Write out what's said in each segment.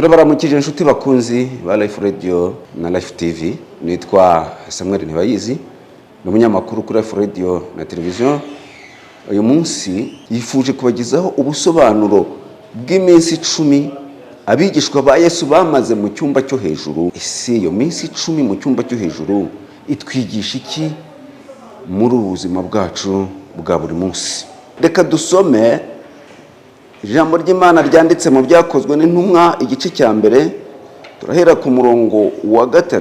Turabaramukije inshuti bakunzi ba Life Radio na Life TV. Nitwa Samuel Ntibayizi, ni umunyamakuru kuri Life Radio na televiziyo. Uyu munsi yifuje kubagezaho ubusobanuro bw'iminsi 10 abigishwa ba Yesu bamaze mu cyumba cyo hejuru. Ese iyo minsi 10 mu cyumba cyo hejuru itwigisha iki muri ubu buzima bwacu bwa buri munsi? Reka dusome ijambo ry'Imana ryanditse mu Byakozwe n'Intumwa, igice cya 1. Turahera ku murongo wa 3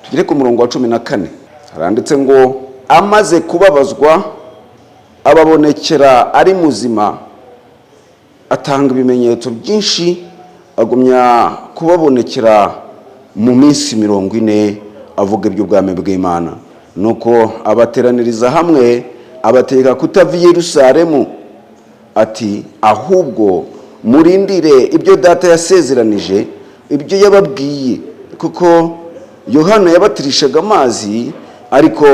tugere ku murongo wa 14. Haranditse ngo: "Amaze kubabazwa ababonekera ari muzima, atanga ibimenyetso byinshi, agumya kubabonekera mu minsi 40, avuga iby'ubwami bw'Imana. Nuko abateraniriza hamwe, abategeka kutava i Yerusalemu, ati: 'Ahubwo murindire ibyo Data yasezeranije, ibyo yababwiye, kuko Yohana yabatirishaga amazi, ariko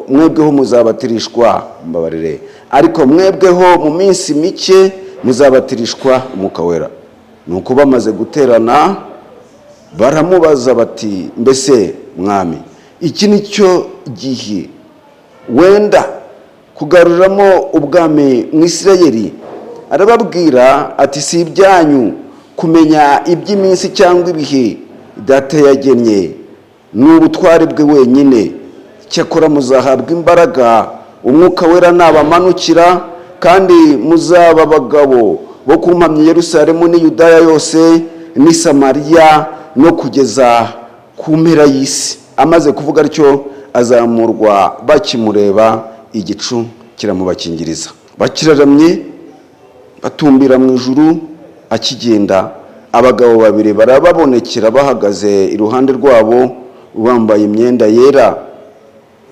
mwebweho muzabatirishwa," mbabarire, "ariko mwebweho mu minsi mike muzabatirishwa Umwuka Wera." Nuko bamaze guterana baramubaza bati: "Mbese Mwami, iki ni cyo gihe wenda kugaruramo ubwami mu Isirayeli?" Arababwira ati: "Si ibyanyu kumenya iby'iminsi cyangwa ibihe Data yagennye ni ubutware bwe wenyine. Cyakora muzahabwa imbaraga Umwuka Wera nabamanukira, kandi muzaba abagabo bo kumpamya i Yerusalemu n'i Yudaya yose n'i Samariya no kugeza ku mpera y'isi." Amaze kuvuga atyo azamurwa bakimureba, igicu kiramubakingiriza. Bakiraramye batumbira mu ijuru akigenda, abagabo babiri barababonekera bahagaze iruhande rwabo, bambaye imyenda yera.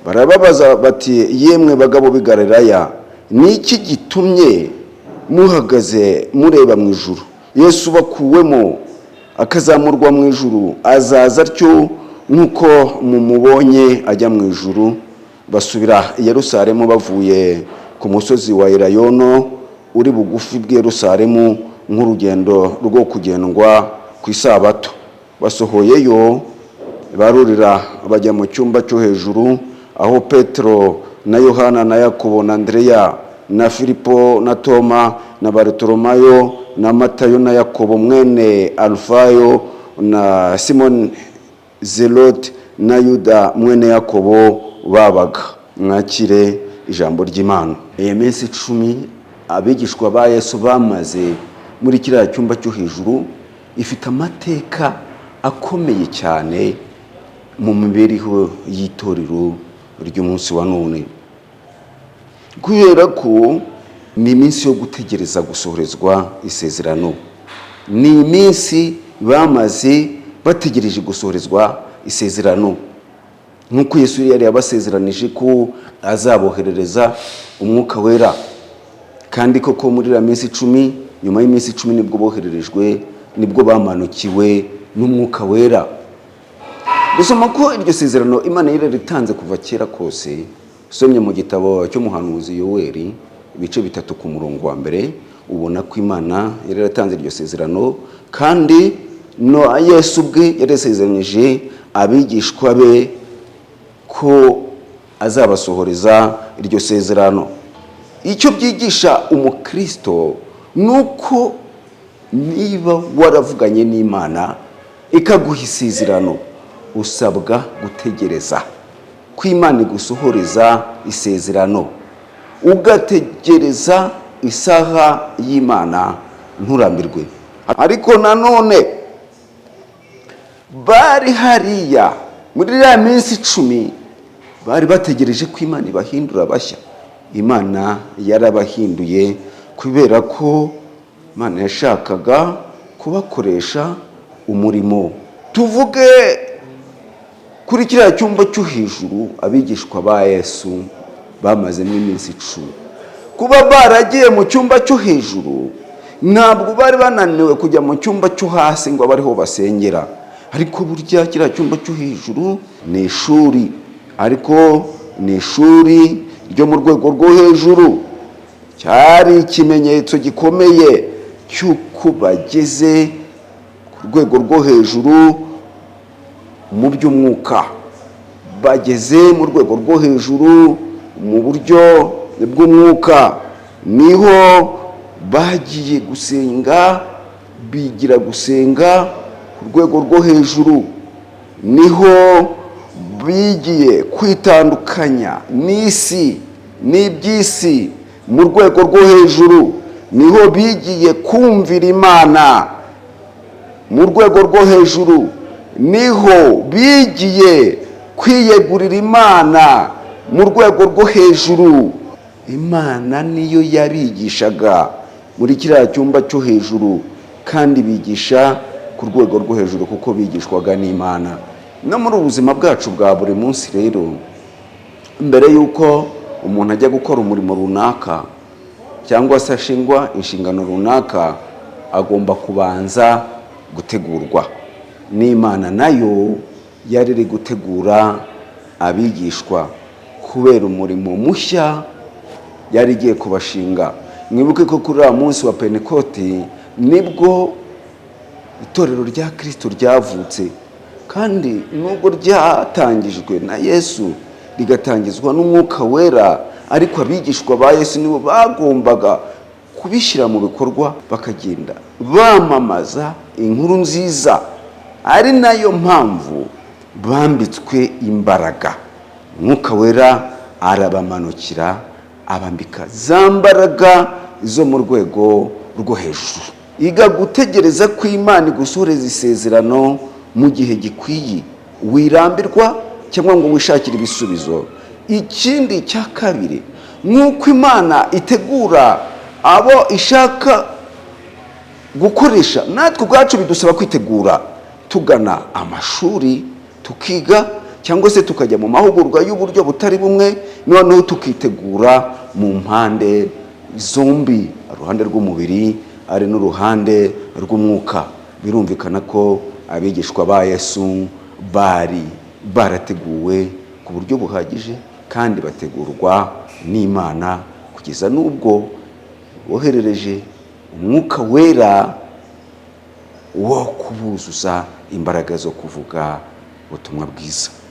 Barababaza bati: "Yemwe bagabo b'i Galilaya, ni iki gitumye muhagaze mureba mu ijuru? Yesu bakuwemo akazamurwa mu ijuru azaza atyo nk'uko mumubonye ajya mu ijuru." Basubira i Yerusalemu bavuye ku musozi wa Elayono, uri bugufi bw'i Yerusalemu nk'urugendo rwo kugendwa ku isabato. Basohoyeyo barurira bajya mu cyumba cyo hejuru, aho Petero na Yohana na Yakobo na Andereya na Filipo na Toma na Barutolomayo na Matayo na Yakobo mwene Alufayo na Simoni Zelote na Yuda mwene Yakobo babaga. Mwakire ijambo ry'Imana. Iyi minsi 10 abigishwa ba Yesu bamaze muri kiriya cyumba cyo hejuru ifite amateka akomeye cyane mu mibereho y'itorero ry'umunsi wa none, kubera ko ni iminsi yo gutegereza gusohorezwa isezerano. Ni iminsi bamaze bategereje gusohorezwa isezerano, nk'uko Yesu yari yabasezeranije ko azaboherereza Umwuka Wera. Kandi koko muri iriya minsi 10, nyuma y'iminsi 10 nibwo bohererejwe, nibwo bamanukiwe n'Umwuka Wera. Gusoma ko iryo sezerano Imana yari yaritanze kuva kera kose, usomye mu gitabo cy'umuhanuzi Yoweri, ibice 3 ku murongo wa 1, ubona ko Imana yari yaratanze iryo sezerano, kandi no Yesu ubwe yarasezeranyije abigishwa be ko azabasohoreza iryo sezerano. Icyo byigisha umukristo ni uko niba waravuganye n'Imana ikaguha isezerano, usabwa gutegereza ko Imana igusohoreza isezerano, ugategereza isaha y'Imana, nturambirwe. Ariko nanone bari hariya muri iriya minsi 10, bari bategereje ko Imana ibahindura bashya. Imana yarabahinduye, kubera ko Imana yashakaga kubakoresha umurimo. Tuvuge kuri kiriya cyumba cyo hejuru abigishwa ba Yesu bamazemo iminsi 10. Kuba baragiye mu cyumba cyo hejuru, ntabwo bari bananiwe kujya mu cyumba cyo hasi ngo abe ariho basengera, ariko burya kiriya cyumba cyo hejuru ni ishuri, ariko ni ishuri ryo mu rwego rwo hejuru. Cyari ikimenyetso gikomeye cy'uko bageze ku ku rwego rwo hejuru mu by'umwuka, bageze mu rwego rwo hejuru mu buryo bw'umwuka. Niho bagiye gusenga, bigira gusenga ku rwego rwo hejuru. Niho bigiye kwitandukanya n'isi n'iby'isi mu rwego rwo hejuru. Niho bigiye kumvira Imana mu rwego rwo hejuru. Niho bigiye kwiyegurira Imana mu rwego rwo hejuru. Imana niyo yabigishaga muri kiriya cyumba cyo hejuru, kandi bigisha ku rwego rwo hejuru kuko bigishwaga n'Imana. No muri ubu buzima bwacu bwa buri munsi rero, mbere y'uko umuntu ajya gukora umurimo runaka cyangwa se ashingwa inshingano runaka, agomba kubanza gutegurwa n'Imana. Nayo yari iri gutegura abigishwa kubera umurimo mushya yari igiye kubashinga. Mwibuke ko kuri uriya munsi wa Pentekoti nibwo itorero rya Kirisito ryavutse, kandi nubwo ryatangijwe na Yesu, rigatangizwa n'Umwuka Wera, ariko abigishwa ba Yesu nibo bagombaga kubishyira mu bikorwa, bakagenda bamamaza inkuru nziza, ari nayo mpamvu bambitswe imbaraga. Umwuka Wera arabamanukira, abambika za mbaraga zo mu rwego rwo hejuru. Iga gutegereza ko Imana igusohoreza isezerano mu gihe gikwiye, wirambirwa cyangwa ngo wishakire ibisubizo. Ikindi cya kabiri, nk'uko Imana itegura abo ishaka gukoresha, natwe ubwacu bidusaba kwitegura, tugana amashuri tukiga, cyangwa se tukajya mu mahugurwa y'uburyo butari bumwe, noneho tukitegura mu mpande zombi, uruhande rw'umubiri ari n'uruhande rw'umwuka. Birumvikana ko abigishwa ba Yesu bari barateguwe ku buryo buhagije, kandi bategurwa n'Imana kugeza n'ubwo boherereje Umwuka Wera wo kubuzuza imbaraga zo kuvuga ubutumwa bwiza.